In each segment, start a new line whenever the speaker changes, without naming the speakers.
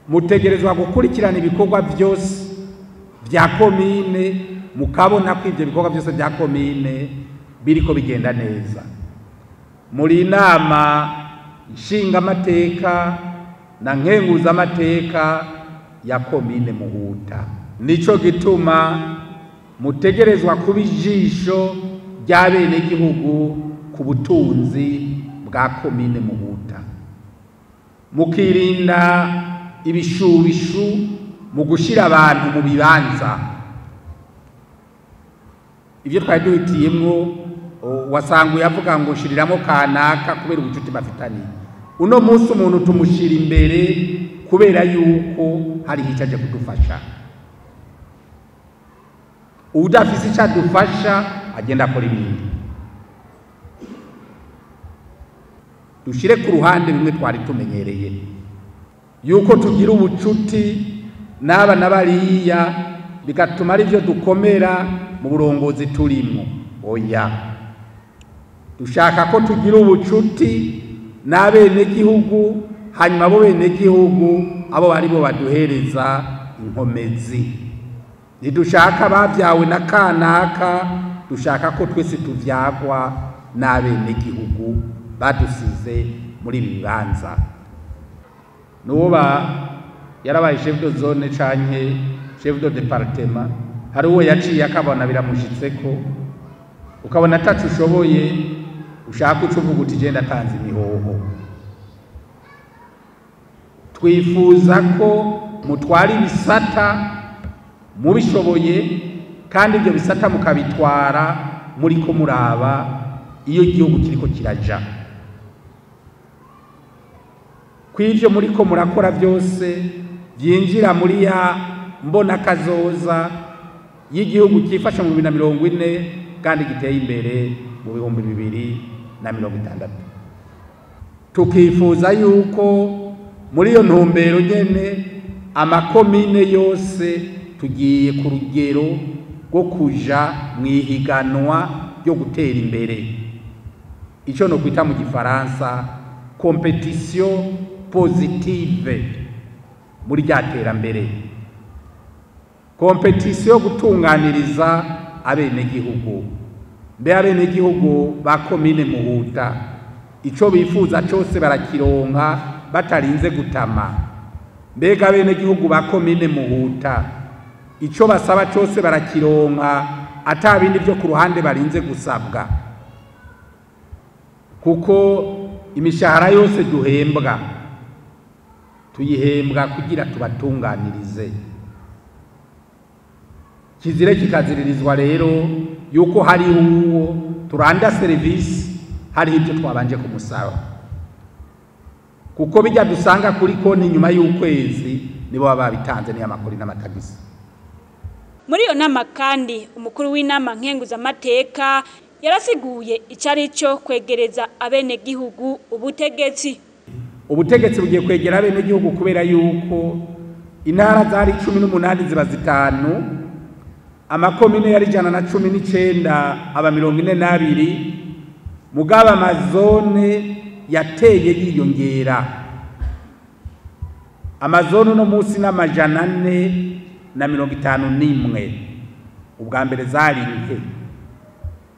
Mutegerezwa gukurikirana ibikorwa byose vya komine, mukabona ko ivyo bikorwa byose vya komine biriko bigenda neza. Muri inama nshingamateka na nkenguzamateka ya komine Muhuta, nico gituma mutegerezwa kuba ijisho ry'abenegihugu ku butunzi bwa komine Muhuta, mukirinda ibishubishu mu gushira abantu mu bibanza. Ivyo twari duhitiyemwo wasanga yavuga ngo shiriramo kanaka kubera ubucuti bafitaniye. Uno munsi umuntu tumushira imbere kubera yuko hari icaje kudufasha. Udafise ico adufasha agenda akora ibindi. Dushire ku ruhande bimwe twari tumenyereye yuko tugira ubucuti n'aba n'abariya bigatuma ari byo dukomera mu burongozi turimo. Oya, dushaka ko tugira ubucuti n'abenegihugu, hanyuma abo benegihugu abo bari bo baduhereza inkomezi. Ntidushaka abavyawe na kanaka, dushaka ko twese tuvyagwa n'abenegihugu badusize muri ibi bibanza. Nuba yarabaye chef de zone canke chef de département, hari uwo yaciye akabona biramushitseko, ukabona atacu ushoboye, ushaka uca uvuga uti genda atanze imihoho. Twifuza ko mutwara ibisata mubishoboye, kandi ibyo bisata mukabitwara muriko muraba iyo igihugu kiriko kiraja. Kw'ivyo muriko murakora byose byinjira muri ya mbona kazoza y'igihugu cyifasha mu 2040 kandi giteye imbere mu 2060. Tukifuza yuko muri iyo ntumbero nyene amakomine yose tugiye ku rugero rwo kuja mwihiganwa ryo gutera imbere, ico no kwita mu gifaransa competition positive muri rya terambere, competition yo gutunganiriza abenegihugu. Mbe abenegihugu ba komine Muhuta ico bifuza cose barakironka batarinze gutama. Mbega abenegihugu ba komine Muhuta ico basaba cose barakironka ata bindi byo ku ruhande barinze gusabwa, kuko imishahara yose duhembwa tuyihembwa kugira tubatunganirize. Kizire kikaziririzwa rero yuko hari uwo turanda service hari ibyo twabanje kumusaba, kuko bijya dusanga kuri konti nyuma y'ukwezi nibo baba babitanze ni amakori n'amatagisi.
Muri iyo nama kandi umukuru w'inama nkenguzamateka yarasiguye icari cyo kwegereza abenegihugu ubutegetsi.
Ubutegetsi bugiye kwegera abenegihugu kubera yuko intara zari 18 ziba 5, amakomine yari 119 aba 42, mugaba amazone yateye yiyongera. Amazone uno munsi n'451, ubwa mbere zari nke.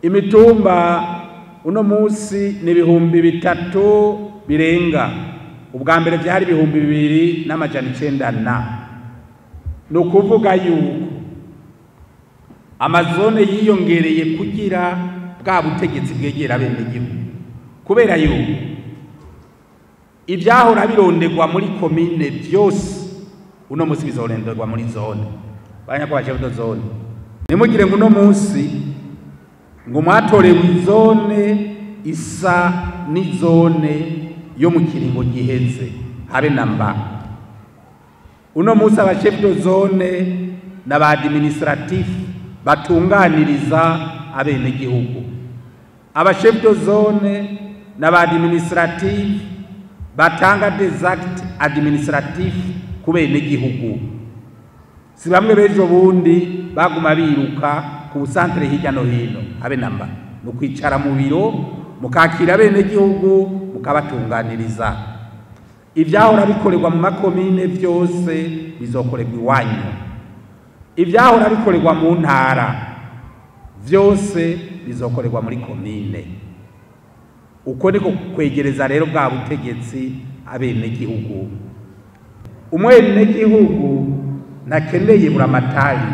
Imitumba uno munsi ni 3000 birenga, ubwa mbere byari 2900. No kuvuga yuko amazone yiyongereye kugira bwa butegetsi bwegera abenegihugu, kubera yuko ibyahora birondegwa muri komine byose uno munsi bizoronderwa muri zone. Banyakubahwa chef de zone, nimugire ngo uno munsi ngo mwatorewe izone isa n'izone yo mu kiringo giheze habe namba. Uno munsi aba chef de zone n'aba administratif batunganiriza abenegihugu, aba chef de zone n'aba administratif batanga des actes administratifs ku benegihugu. Si bamwe b'ejo bundi baguma biruka ku centre hirya no hino habe namba, no kwicara mu biro mukakira abenegihugu mukabatunganiriza. Ivyahora bikorerwa mu makomine vyose bizokorerwa iwanyu. Ivyahora bikorerwa mu ntara vyose bizokorerwa muri komine. Uko niko kwegereza rero bwa butegetsi abenegihugu. Umwenegihugu ntakeneye buramatari,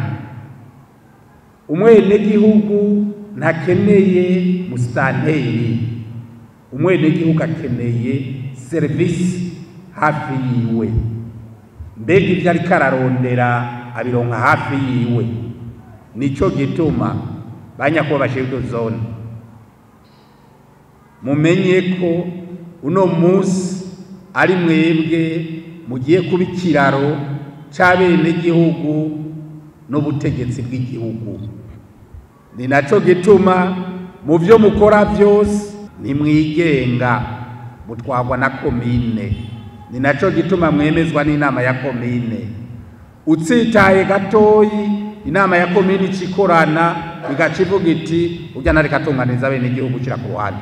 umwenegihugu ntakeneye musitanteri, umwenegihugu akeneye serivisi hafi yiwe. Mbega ivyo ariko ararondera abironka hafi yiwe. Nico gituma banyakuba chef de zone, mumenye ko uno munsi ari mwebwe mugiye kuba ikiraro c'abenegihugu n'ubutegetsi bw'igihugu. Ni naco gituma mu vyo mukora vyose ntimwigenga, mutwarwa na komine. Ni naco gituma mwemezwa n'inama ya komine. Utsitaye gatoyi, inama ya komine icikorana igaca ivuga iti urya nareka atunganiriza abenegihugu, ushira ku ruhande.